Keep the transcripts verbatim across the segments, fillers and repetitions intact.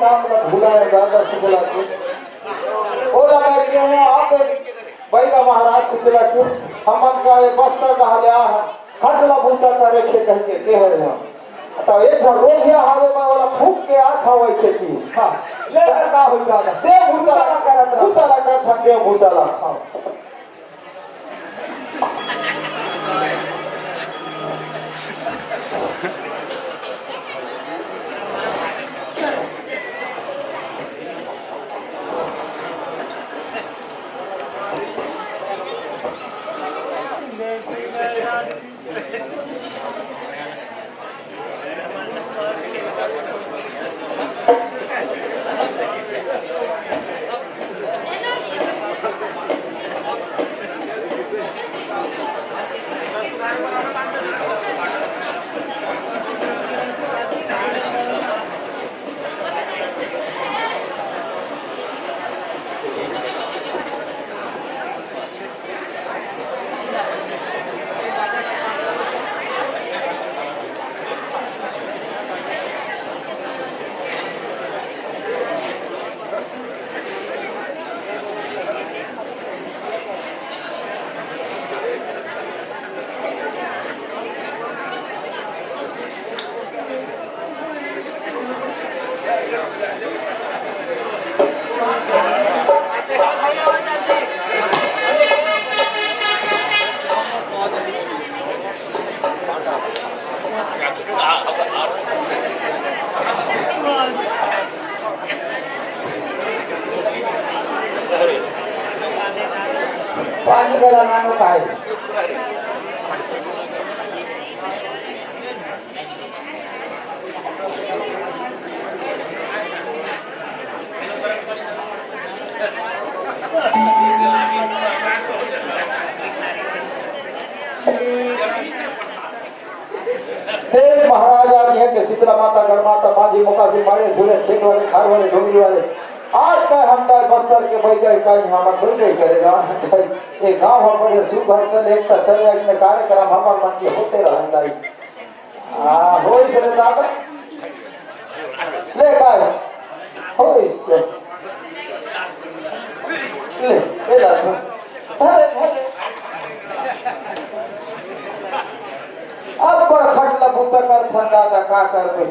हमला भुलाए दादा शीतला के। ओला मैं कहे आप बैगा महाराज शीतला के, हमन का ये बस्तर डहर ले आ हन, खटला बूता करे के कहिके कहे रहे हन। त एक झन रोगिया हावे, मैं ओला फूंक के आत हवं वैसे कि। हाँ, ले कर का होई दादा? दे बूता ला करत रह। बूता ला करत हन, दे बूता ला। हाँ। पानी गला मानो काय। देख महाराज, आज इहाँ के शीतला माता, गढ़ माता, माझी, मोकासी, माड़िया, झूले, खेत वाले, खार वाले, डोंगरी वाले, आज का हम का बस्तर के बैगा का इहाँ मत कोई नहीं करेगा। ये गाँव हम बड़े सुघर चले, एकता चले, इसमें कार्यक्रम हमर मन के होते रहन दाई। हाँ, होई चले दादा। ले काय? होई चले। ले, ले दादा। धरे, धरे। अब बड़ खटला बुता करथन दादा, का करबे?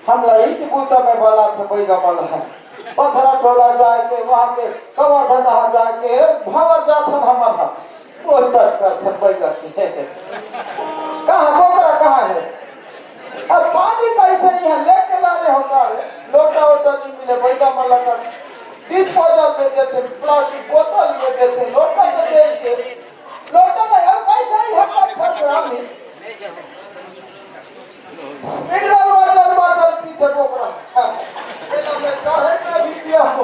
हमला इच बुता में बलाथे बैगा मन ह। पथरा टोला जाए के, वहाँ के कवर्धा डहर जाए के, भावर जाथन हमर ह। वो तट करथन बैगा के। कहाँ बोकरा कहाँ है? अब पानी कैसे नहीं है, लेके लाने होता है। लोटा वोटा नहीं मिले, बैगा मन लगा disposal में देथे, plastic बोतल में देथे, लोटा में दे के। लोटा में अब कैसे नहीं है, पत्थर ग्राम ही। Mineral water bottle पीथे बोकरा। तेला मैं काहे ना भी पिया हो।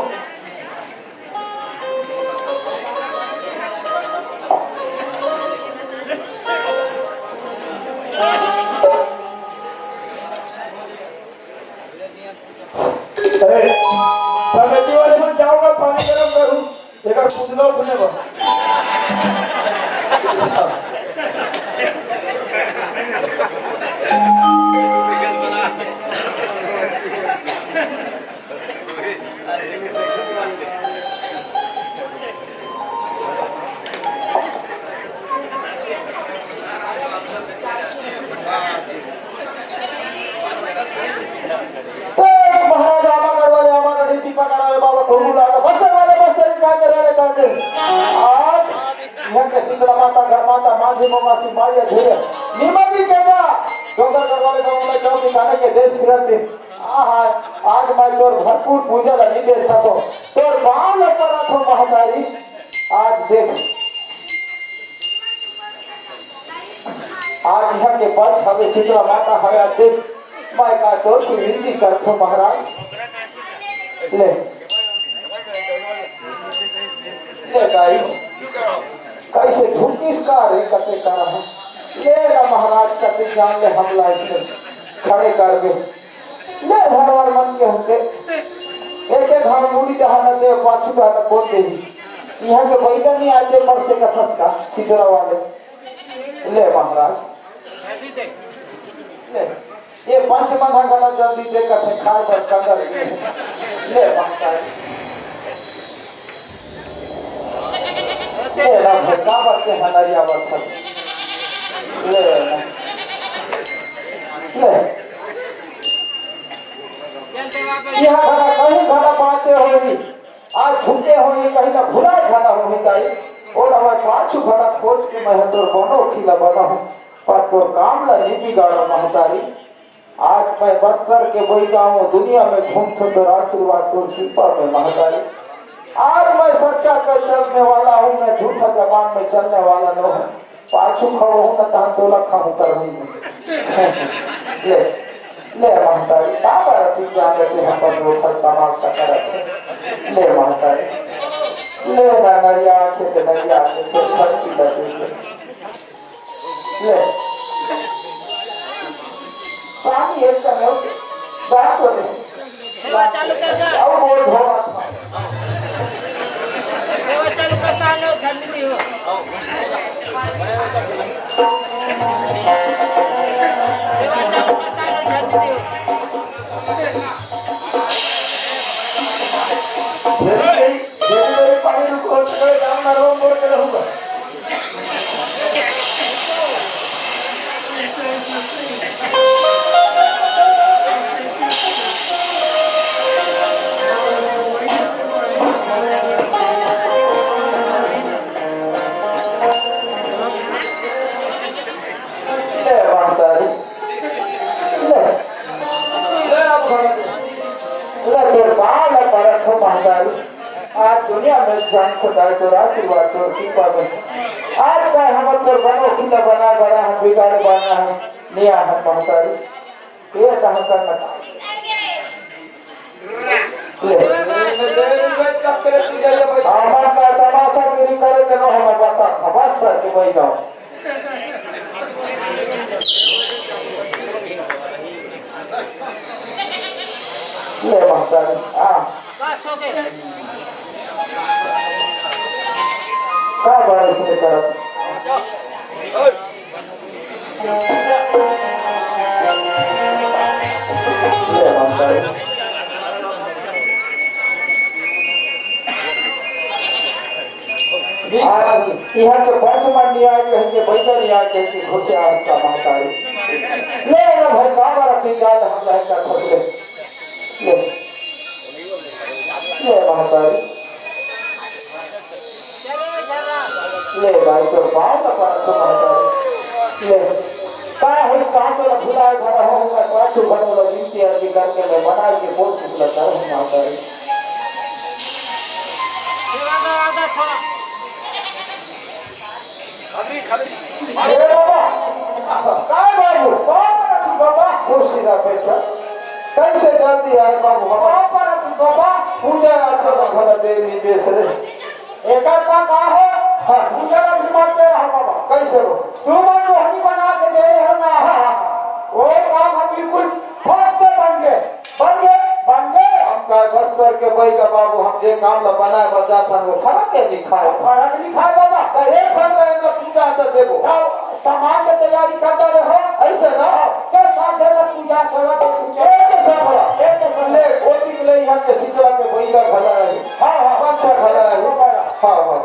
अरे, समिति वाले मन जाओ ना, पानी गरम करूँ। एकर पुतला उठने बा। तो महाराज आमागढ़ वाले आमागढ़ी, दीपा गढ़ वाले बाबा ढोलू लागा, बस्तर वाले बस्तर, कांकेर वाले कांकेर। आज यहाँ के शीतला माता, गढ़ माता, माझी, मोकासी, माड़िया, झूले, निमगी के जा, डोंगरगढ़ वाले गाँव में जाओ, किसाने के देश फिरत दिन। आहा, आज मैं तोर भरपूर पूजा ला नहीं दे सको, तोर बाल ऊपर रखो महतारी। आज देख, आज यहाँ के पंच हवे, शीतला माता हवे, आज देख, मैं का तोर से विनती करथो महाराज। ले, ले दाई, कैसे झुकिस का रे, कते करा है? ले ना महाराज, कते जान ले हमला इसमें खड़े कर दे। ले धरवर मन के होते, एक एक घाव मुड़ी जहाँ न दे, पाछू जहाँ न बोल दे। यहाँ के बैगन नहीं आते, मर से कथस का, शीतला वाले। ले महाराज, ले। ये पंच मन ह घला जल्दी दे कथे खाए बर कंदर के। ले महतारी, ले ना भाई, का बात के हनरिया बात है? ले ना, ले। यहाँ घला कहीं घला बाँचे होही, आज झुके होही, कहीं ला भुलाए घला होही ताई। ओला मैं पाछू घला खोज के मैं ह तोर बनो खिला बनाहूँ, पर तोर काम ला नी बिगाड़ो महतारी। आज मैं बस्तर के बोई गाँव दुनिया में घूमथों, तोर आशीर्वाद, तोर कृपा में महतारी। आज मैं सच्चा पे चलने वाला हूँ, मैं झूठा जबान में चलने वाला न हूँ। पाछू खड़ो हूँ न तहन तोला खाहूँ करहूँ। ले, ले महतारी, का बार अति जान के हम पर रोथल तमाशा करत है? ले महतारी, ले ना नरिया आँखे के नरिया आँखे के धरती लगे। ले। पानी एक समय हो, बात हो रही। सेवा चालू कर दो। अब बोल धो। सेवा चालू कर दो, लो, झंडी हो। सेवा चालू कर दो, लो, झंडी हो। जल्दी, जल्दी, जल्दी पानी रुको, चलो, जाम ना, रोम बोल के रहूंगा। ले महतारी, ले, ले अब घर, ले तोर बाल परत हो महतारी। आज दुनिया में जान खुदाई तोर आशीर्वाद तोर कृपा में। आज का हम तोर बनो खिला बना बना हम बिगाड़ बना हम निया हम महतारी। ये कहा करना। ले। हमर का तमाशागिरी करे के नो, हम बता, बस कर के बैठ जाओ। ले महतारी, आ। का बारे से करत? ले महतारी। आज इहाँ के पंच मन नी आए कहिके, बइगा नी आए कहिके, खुश आए का महतारी। ले ना भाई, बाबा रखी गाल हम लाए का खुश ले। ले। ले महतारी। ले भाई, तो बात अपन तो महतारी। ले। का है, का तो भुलाए भरा हो, का पाछू भरो ला विनती अर्जी करके मैं मना के बोल चुकला कर हूँ महतारी। ए बाबा, काय बाबू? बाबा, खुशी रह बेटा। कैसे जल्दी आए बाबू? बाबा, पूजा अर्चना भला देर नहीं देश रे। एकर का का हो? हाँ। पूजा अभी मत दे रहा बाबा। कैसे हो? तू मन मोहनी बना के दे रहे हो ना। हाँ, हाँ। वो काम हम बिल्कुल फट से बन गए। बन गए? बन गए। हम का बस्तर के बइगा बाबू, हम जे काम ला बनाए बर जाथन, वो फरक के नहीं खाए। फरक नहीं खाए बाबा। तो एक संग रहे तो पूजा तो देबो। तो सामान के तैयारी करता रहो। ऐसे ना? के साथ है ना पूजा चला तो पूजा। एक संग रहो। एक संग। ले, कोटी के ले यहाँ के शीतला के बइगा घला है। हाँ, हाँ। पंछा घला है। हाँ, हाँ।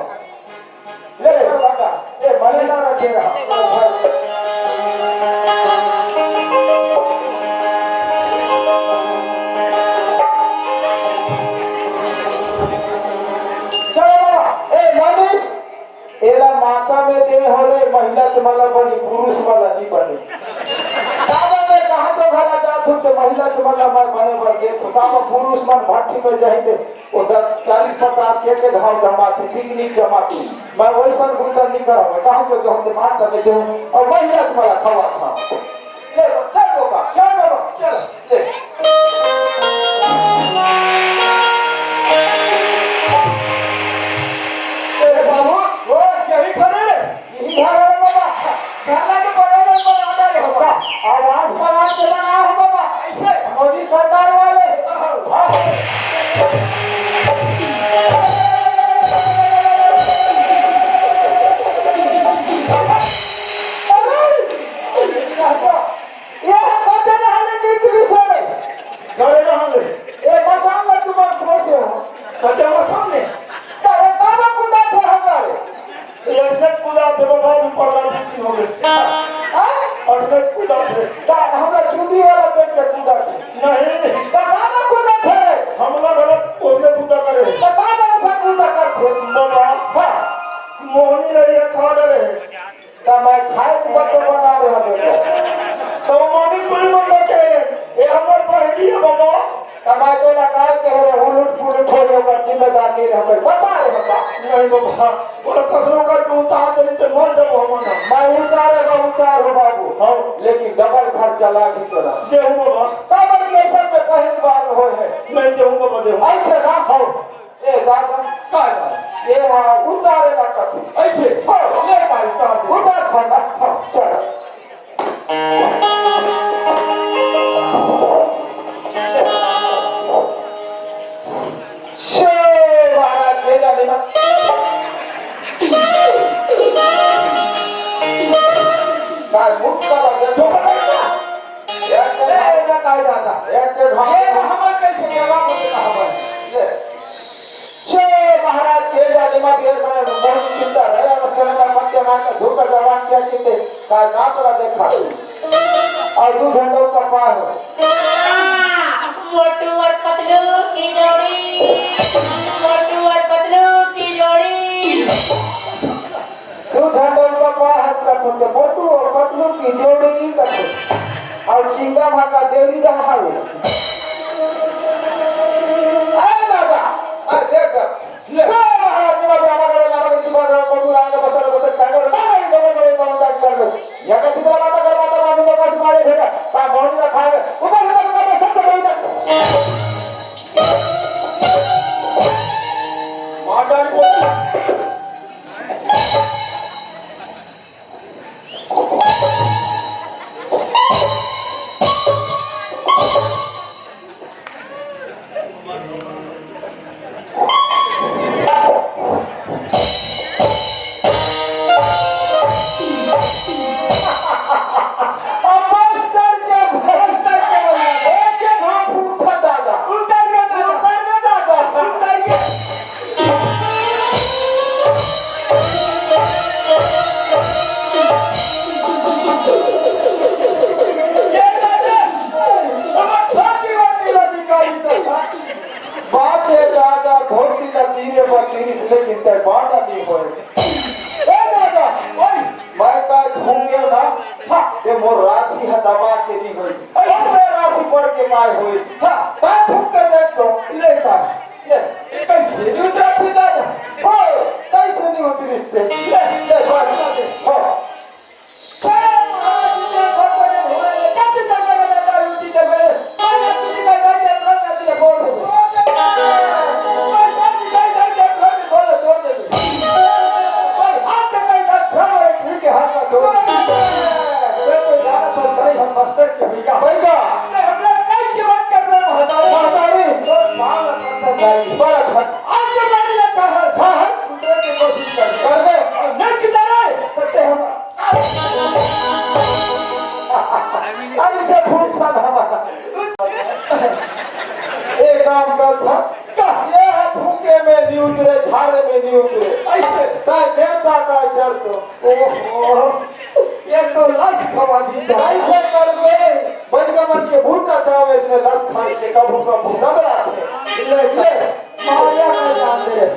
ले, ले, बता। ए, मने ना रखे रहा। चलो बाबा। ए, मनीष, एला माता में दे हो रे, महिला के मला बनी, पुरुष मला नहीं बने। बाबा मैं कहाँ तो घला जात हूँ, तो महिला के मला मैं बने बर गेत हूँ। का मैं पुरुष मन भट्टी में जाही ते, वो दस, चालीस, पचास के, के घाव जमात हूँ, पिकनिक जमात हूँ। मैं वैसा गुंडा नहीं करा, मैं कहाँ तो जाऊँ, तो माता में जाऊँ, और महिला के मला खवा था। ले, चल बोका, चल बोका, चल, ले। ए बाबू, वो यही खड़े रे। यही खड़े रे बाबा। घर लाके बड़े जन पर आ जा रे बाबा। आवाज पर आज के बना हो बाबा। कैसे? मोदी सरकार वाले। ओहो। हाँ। ये हम बच्चे ने हाले नहीं पुलिस है। तोला काय कहे रे, उलट पुलट हो जाएगा, जिम्मेदार नहीं रह पाए। बता रे बता। नहीं बाबा, बोला कसनो करके उतार दे, नहीं तो मर जाबो हमन। मैं उतारे बा, उतार हो बाबू। हाँ। लेकिन डबल खर्चा लागी तोला। देहूँ बाबा। काबर के सब में पहली बार होए है। नहीं देहूँ बाबा, देहूँ। ऐसे ना हो। ए दादा। का दादा? ये वहाँ उतारे ला कथी। ऐसे? हो। ले का उतार दे। उतार था ना। हाँ, चल। शे महाराज, ये जाने ना। काय मुक्का लग गया, चुप कर जा। एक तो ए, ना काय दादा। एक तो भाग ये ना हमारे कैसे जवाब होते ना हमारे। ये। शे महाराज, ये जाने मत, ये मैं बहुत चिंता है, और तेरे का मत के मार का धूप का जवान क्या चिंते, काय ना पड़ा देखा। और दो घंटों का पार हो। मोटू और पतलू की जोड़ी, मोटू और पतलू की जोड़ी। दू झन डउका पाहस कथन, मोटू और पतलू की जोड़ी कथन। और चिंगा भाका देरी रहा है। अरे दादा, अरे देख, ले। ले महाराज, निमा जाना करे, नाना करे, सुबह करे, कोटू राम का बसर, बसर, कर लो, ना, ना, ना, ना, ना, कर लो। या का सीधा माता कर, माता माता माता मारे भेटा, ता मोहन का खाए, उधर, उधर, उधर, सब, सब, सब। माता को अब बस करके, बस करके बोलना। एक, एक हाथ उठा दादा। उतर गया दादा। उतर गया दादा। उतर गया। ये दादा, हमार धोती वोती ला निकाली तो था। बात है दादा, धोती ला तीरे पर तीरिस, लेकिन तय बाटा नहीं होए। ए दादा, ओए। मैं काय फूंके ना, हाँ। ये मोर राशि ह दबा के नहीं होई। अरे। मोर राशि पड़ के काय होई? हाँ। काय फूंक के देख तो। ले का। ले। कैसे नहीं उतरा थे दादा? हो, कैसे नहीं उतरी इस पे? ले। ले, बात। हो। ऐसे फूंक था हमारा। एक काम कर था, का? ये फूंके में नहीं उतरे, झाड़े में नहीं उतरे। ऐसे? ताय देवता का चढ़ तो। ओहो, ये तो लाज खवा दी जा। ऐसे कर दे, बलिया मन के भूत का चाव इसने लाज खाए के कभू कभू नजर आते। ले, ले। माया का जान दे।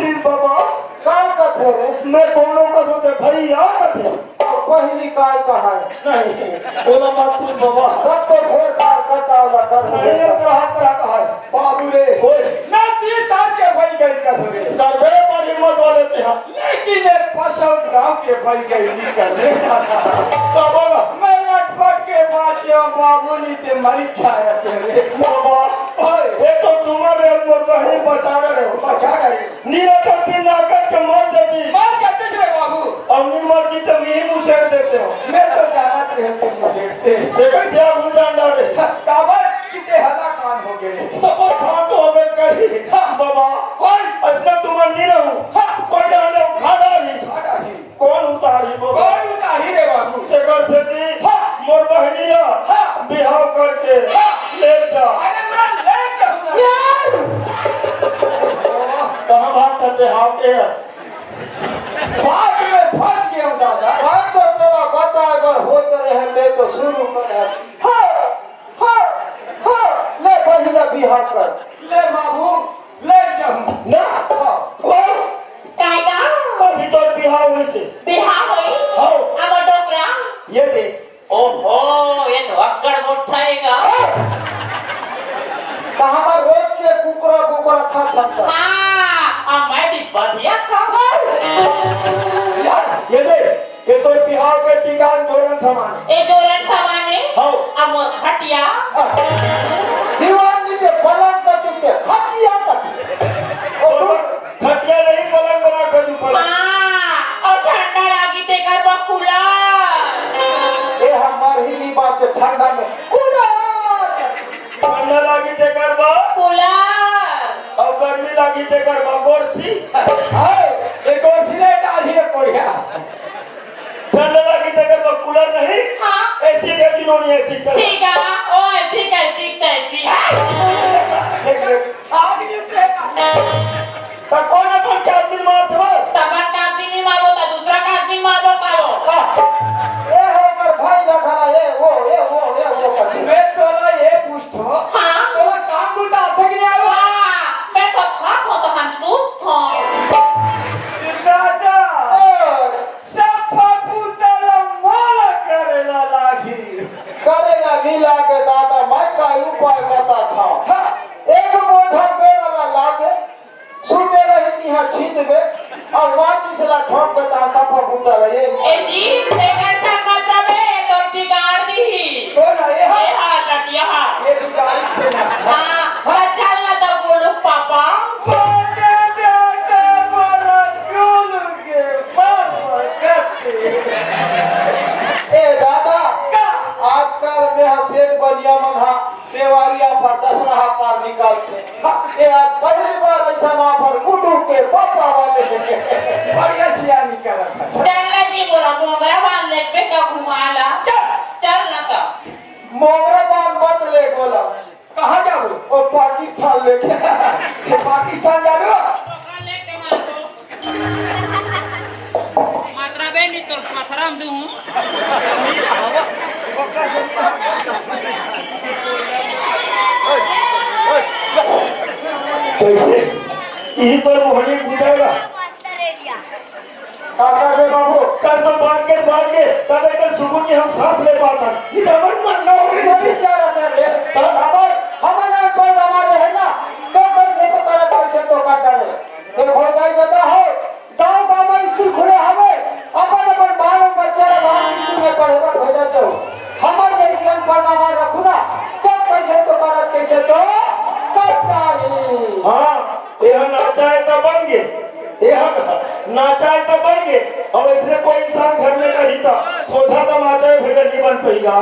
बाबा, का कथे रे? मैं कोनो कथों ते भैया कथे। अब पहिली काय कहाय? नहीं, बोला मत पूछ बाबा। तब तो फेर तार कटावला कर नहीं, देता। एकरा हाथ करा कहाय। बाबू रे, ओए। ना तीर तार के भई गई कथे रे। करबे बड़ी हिम्मत वाले ते हा। लेकिन एक पसौद गांव के भई गई नहीं कर रे। तब बोला। मैं अटपट के बात के बाबू नहीं ते मरी खाया तेरे। बाबा, ओए। ये तो तुम्हारे मोर बहनी बचा रहे हो। बचा रहे हो। नीरा तड़पी ना करके मर जाती। मर जाते रे बाबू। और नहीं मरती तो मैं ही मुसेड़ देते हो। मैं तो जानत रहे हो तुम मुसेड़ते। देखो से आगू जान डाले। काबर किते हला कान हो गए। तो वो था तो हमें कही। हाँ। बाबा, ओए। असना तुम नहीं रहू। हाँ। कोई डाले उठा डाली। उठा डाली। कौन उतारी बाबा? कौन उतारी रे बाबू? एकर सेती हाँ। मोर बहिनी ला हाँ। बिहाव करके हाँ। ले जा। अरे मैं ले जाऊंगा। कहाँ भागता ते हाव के? बात में फंस गया हूँ दादा। बात तो तेरा बताए बर होत रहे, मैं तो शुरू कर। हाँ, हाँ, हाँ, ले बहिनी ला बिहाव कर। ले बाबू, ले जाऊं। ना। हाँ। वो कायदा? अभी तो बिहाव होइसे। बिहाव होई? हाँ। अब डोकरा? ये दे। ओहो, ये तो अक्कड़ मोटा है गा। तो हमार रोज के कुकरा, कुकरा खा सकता। हाँ, अब मैं भी बढ़िया खाऊं। यार, ये दे। ये तो बिहाव के टिकान जोरन सामान। ए जोरन सामान है? हाँ। अब मोर खटिया? दीवान नीचे पलंग का नीचे खटिया का। और खटिया नहीं, पलंग बना कर ऊपर। हाँ, और ठंडा लागी ते कर बा कूलर। ए हमार ही नहीं बात है ठंडा में। कूलर। ठंडा लागी ते कर बा। कूलर। और गर्मी लागी ते कर बा गोरसी। हाय, ये गोरसी नहीं डाली है कोढ़िया। ठंडा लागी ते कर बा कूलर नहीं। हाँ। एसी के दिनों नहीं एसी चल। ठीक है, ओए, ठीक है, ठीक है, ठीक है। देख, देख। आग नहीं उठेगा। तो कौन अपन के आदमी मार देबो? तब का आदमी नहीं मारो, तो दूसरा का आदमी मारो, करो। हाँ। ए हो कर भाई ना खड़ा, ए वो, ए वो, ए वो कर। मैं तोला ये पूछतो। हाँ। तोला काम बुता आथे कि नहीं आवे? हाँ, मैं तो खात हो तो हम सूत हो। दादा। ए। सब फफूंदा ला मोला करेला लागी। करेला नी लागे दादा, मैं का उपाय बता था। हाँ। एक बोझा बेरा ला लागे, सुते रही तिहाँ छीत में, और माचिस ला ठोक बता था फफूंदा ला ये। ए जी, एकर का मतलब है, ये तो बिगाड़ दी। कौन है ये? ये हा, लटिया हा। ये बिगाड़ी छे ना। हाँ, हाँ, चल ना तो बोलो पापा। ए दादा, का? आजकल में हा सेठ बनिया मन हा देवारी offer, दसरा offer निकालथे। ए आज पहली बार ऐसा offer गुड्डू के पापा वाले। बढ़िया सियानी करत है। चल ना जी, मोला मोंगरा बांध ले, बेटा घुमा ला। चल। चल ना तो। मोंगरा बांध मत ले बोला। कहाँ जाबो? ओ पाकिस्तान लेके। ये पाकिस्तान जाबो? मात्रा बे नहीं तो पथरा में दूँ। कैसे? यहीं पर मोहनी कूदेगा। काका रे बाबू। कल तो बात के, बात के, तब एक सुकून की हम सांस ले पाता। ये तो हमारे मरना हो गई। ये भी क्या रहता है रे? हाँ? हमारे, हमारे ऊपर हमारे है ना, तो कैसे तो करे, कैसे तो करता रे। एक हो जाए बता हो, गाँव, गाँव में स्कूल खुले हवे, अपन, अपन बाल बच्चा ला बाहर स्कूल में पढ़े बर भेजत जाओ। हमर जैसे अनपढ़ हमार रखू ना, तो कैसे तो करत, कैसे तो करता रे। हाँ। एहा नाचा है त बन गे, एहा नाचा है त बन गे। अब ऐसने कोई इंसान घर में करही त सोझा तमाचा है भैया, नहीं बन पइगा।